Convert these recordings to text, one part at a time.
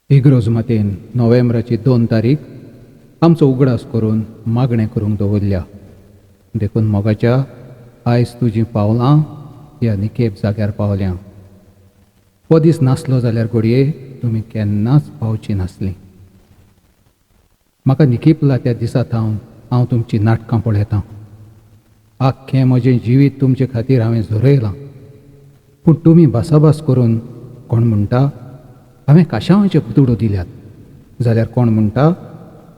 इग्रोज मातेन नोव्हेंब्राची 2 तारीख आमचो उगडास करून मागणें करूंक दवरल्या. देखून मोगाच्या आयज तुजीं पावलां ह्या निकेप जाग्यार पावल्यां. हो दीस नासलो जाल्यार घडये तुमी केन्नाच पावची नासलीं. म्हाका निकेपला त्या दिसा थावन हांव तुमचीं नाटकां पळयतां. आख्खें म्हजें जिवीत तुमचे खातीर हांवें झरयलां. पूण तुमी भासाभास करून कोण म्हणटा हांवें काशावांचे दुडू दिल्यात, जाल्यार कोण म्हणटा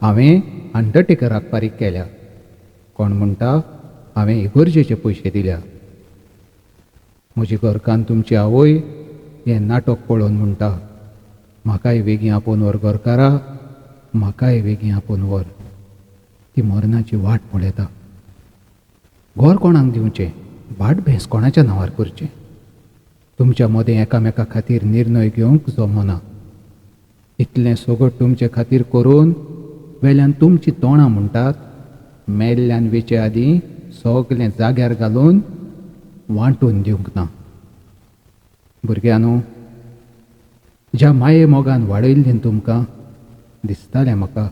हांवें अंडरटेकराक फारीक केल्या, कोण म्हणटा हांवें इगर्जेचे पयशे दिल्या. म्हजी घरकान्न तुमची आवय हें नाटक पळोवन म्हणटा म्हाकाय वेगीं आपोवन व्हर घरकारा, म्हाकाय वेगीं आपोवन व्हर. ती मरणाची वाट पळयता. घर कोणाक दिवचें, भाट भेस कोणाच्या नांवार करचें, तुमच्या मदें एकामेका खातीर निर्णय घेवंक जमना. इतलें सगळें तुमचे खातीर करून वेल्यान तुमची तोंडां म्हणटात मेल्ल्यान वेचे आदीं सगलें जाग्यार घालून वांटून दिवंक ना. भुरग्यांनो, ज्या माये मोगान वाडयल्लें तुमकां दिसतालें म्हाका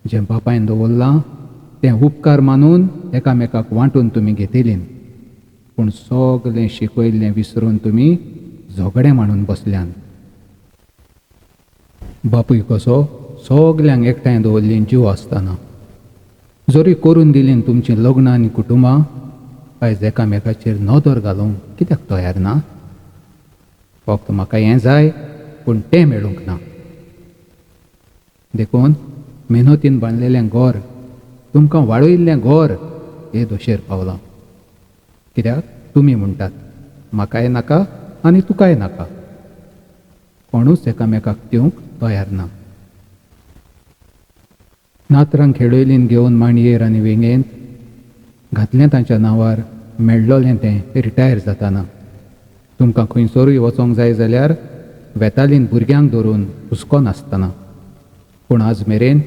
जें बापायन दवरलां तें उपकार मानून एकामेकाक वांटून तुमी घेतिलीं. पूण सगलें शिकयल्लें विसरून तुमी झगडें मांडून बसल्यान. बापूय कसो सगल्यांक एकठांय दवरलीं जीव आसतना जरी करून दिलीं तुमचीं लग्नां आनी कुटुंबां आयज एकामेकाचेर नदर घालूंक कित्याक तयार ना? फक्त म्हाका हें जाय पूण तें मेळूंक ना. देखून मेहनतीन बांदलेलें घर, तुमकां वाडयल्लें घर हे दोशेर पावलां. कित्याक तुमी म्हणटात म्हाकाय नाका आनी तुकाय नाका. कोणूच एकामेकाक दिवंक तयार ना. नातरांक खेळयलीन घेवन मांडयेर आनी वेंगेंत घातलें तांच्या नांवार मेळ्ळोलें तें रिटायर जाताना. तुमकां खंयसरूय वचोंक जाय जाल्यार वेतालीन भुरग्यांक धरून हुस्को नासतना. पूण आज मेरेन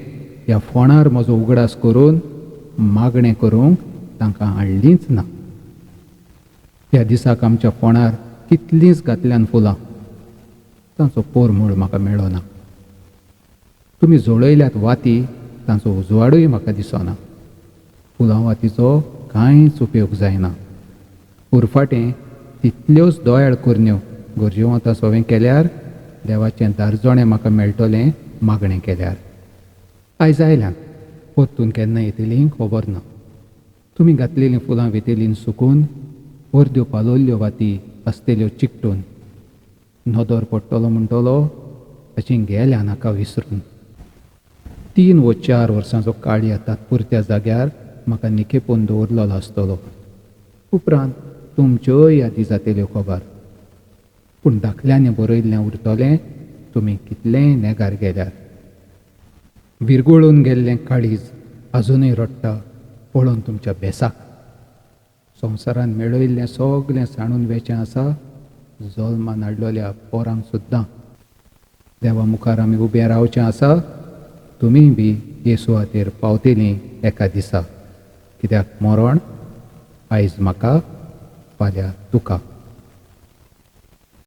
ह्या फोणार म्हजो उगडास करून मागणें करूंक तांकां हाडलींच ना. ह्या दिसाक आमच्या फोणार कितलींच घातल्यान फुलां, तांचो पोरमूळ म्हाका मेळना. तुमी जळयल्यात वाती, तांचो उजवाडूय म्हाका दिसना. फुलां वातीचो कांयच उपयोग जायना. उरफाटें तितल्योच दोयाळ करण्यो गरजेवंता सोवें केल्यार देवाचें दारजोणें म्हाका मेळटलें मागणें केल्यार. आयज आयल्यान परतून केन्ना येतलीं खबर ना. तुमी घातलेलीं फुलां वेतेलीं सुकून, अर्द्यो पालोल्ल्यो वाती आसतेल्यो चिकटून. नदर पडटलो म्हणटलो अशी गेल्या नाका विसरून. 3 व 4 वर्सांचो काळ ह्या तात्पुरत्या जाग्यार म्हाका निखेपून दवरलेलो आसतलो. उपरांत तुमच्योय यादी जातेल्यो खबर. पूण दाखल्यांनी बरयल्लें उरतलें तुमी कितलेंय नेगार गेल्यार. विरगळून गेल्लें काळीज आजुनूय रडटा पळोवन तुमच्या बेसाक. संवसारान मेळयल्लें सगलें सांडून वेचें आसा जल्मान हाडलेल्या पोरांक सुद्दां. देवा मुखार आमी उबें रावचें आसा, तुमीय बी हे सुवातेर पावतलीं एका दिसा. कित्याक मरण आयज म्हाका, फाल्यां तुका.